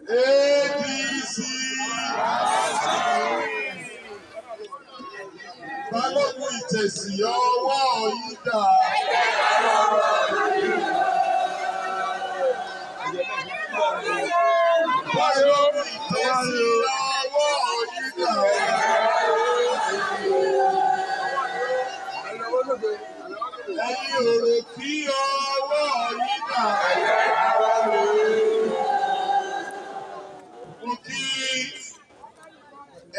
ADC. Balógun Ìtẹ̀sí, ọwọ́ yín dà? Balógun Ìtẹ̀sí, ọwọ́ yín dà? Ẹ̀yin Òròkì, ọwọ́ yín dà? Mo kí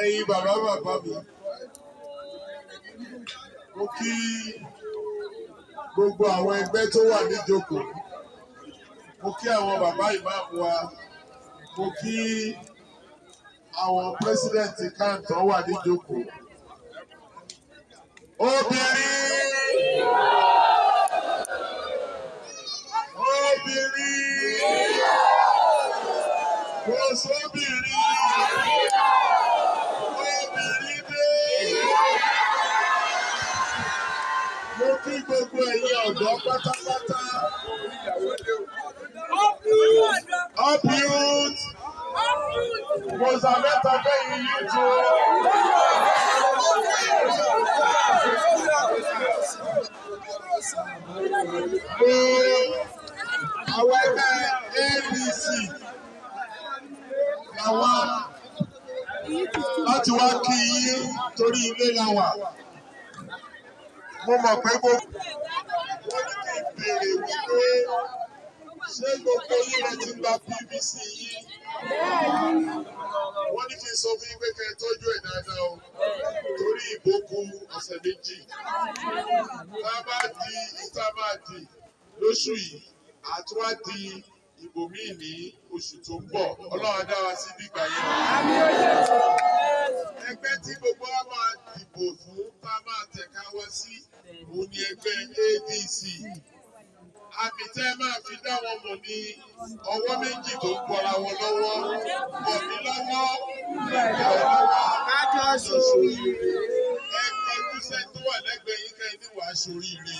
ẹ̀yin bàbá bàbá mi. Mo kí gbogbo àwọn ẹgbẹ́ tó wà níjókòó. Mo kí àwọn bàbá ìmáàmù wa. Mo kí àwọn president CAN tó wà níjókòó. Obìnrin! Obìnrin! Kò sóbìnrin! Obìnrin dé! Mo kí gbogbo ẹ̀yin ọ̀dọ́ pátápátá. Up youth! Mo sàmẹ́ta fẹ́yìn youth o. Mo àwọn ẹgbẹ́ ADC làwọn láti wá kí yín torí ilé la wà. Mo mọ̀ pé gbogbo wọ́n ní kí n béèrè wípé ṣé gbogbo yín lẹ ti gba PVC yín? Wọ́n ní kí n sọ fún yín pé kẹ́ ẹ tọ́jú ẹ̀ dáadáa o, torí ìbò kù ọ̀sẹ̀ 2. Tá a bá di tá a máa di lóṣù yìí, àtúwá di ìbò míì ní oṣù tó ń bọ̀. Ọlọ́run á dá wa sí dìgbà yẹn. Ẹgbẹ́ tí gbogbo wa máa dìbò fún, tá a máa tẹ̀ka wá sí, òun ni ẹgbẹ́ ADC. Àmì tẹ́ ẹ máa fi dá wọn mọ̀ ní ọwọ́ méjì tó ń bọra wọn lọ́wọ́. Bọ̀ mí lọ́wọ́, bọ̀ lọ́wọ́, Kájọ ṣoríire. Ẹ kọjú sẹ́ni tó wà lẹ́gbẹ̀ẹ́ yín kẹ́ ẹ ní wàá ṣoríire.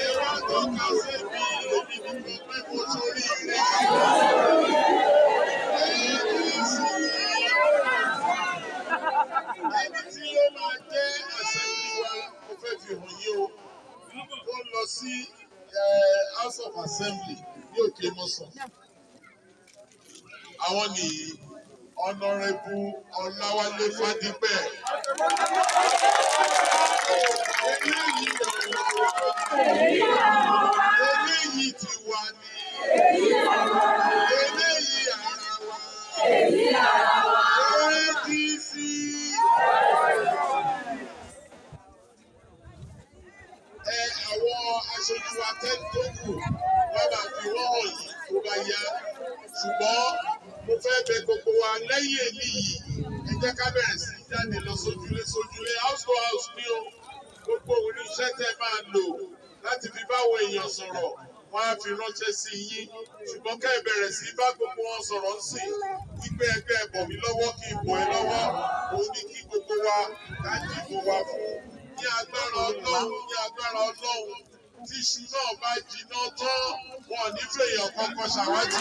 Ẹ wá tọ́ka sí mi, èmi nìkan pé mo ṣoríire. ADC. Ẹni tí ó máa jẹ́ assembly wa, mo fẹ́ fi hàn yín o. Ó lọ sí House of Assembly ní Òkè Mọ́sàn. Àwọn nìyí, Honourable Ọláwálé Fádípẹ̀. Eléyìí eléyìí ti wà ní. Eléyìí ara wa. ADC. Ẹ àwọn aṣojú wa tẹ́ tó kù wọ́n máa fi wọ́n hàn yìí tó bá yá. Ṣùgbọ́n mo fẹ́ bẹ̀ gbogbo wa lẹ́yìn èmi yìí. Ẹ jẹ́ ká bẹ̀rẹ̀ sí jáde lọ sójúlé sójúlé, house to house ní o. Gbogbo oníṣẹ́ tẹ́ máa lò láti fi báwọn èèyàn sọ̀rọ̀, wọ́n á fi ránṣẹ́ sí yín. Ṣùgbọ́n kẹ́ ẹ bẹ̀rẹ̀ sí bá gbogbo wọn sọ̀rọ̀ ń sìn wípé ẹgbẹ́ ẹ bọ̀ mí lọ́wọ́ kí n bọ̀ ẹ́ lọ́wọ́. Òun ní kí gbogbo wa ká dìbò wa fún ní agbára Ọlọ́run, ní agbára Ọlọ́run. Tí iṣu náà bá jiná tán, wọn ò ní fèèyàn kankan ṣàwátì.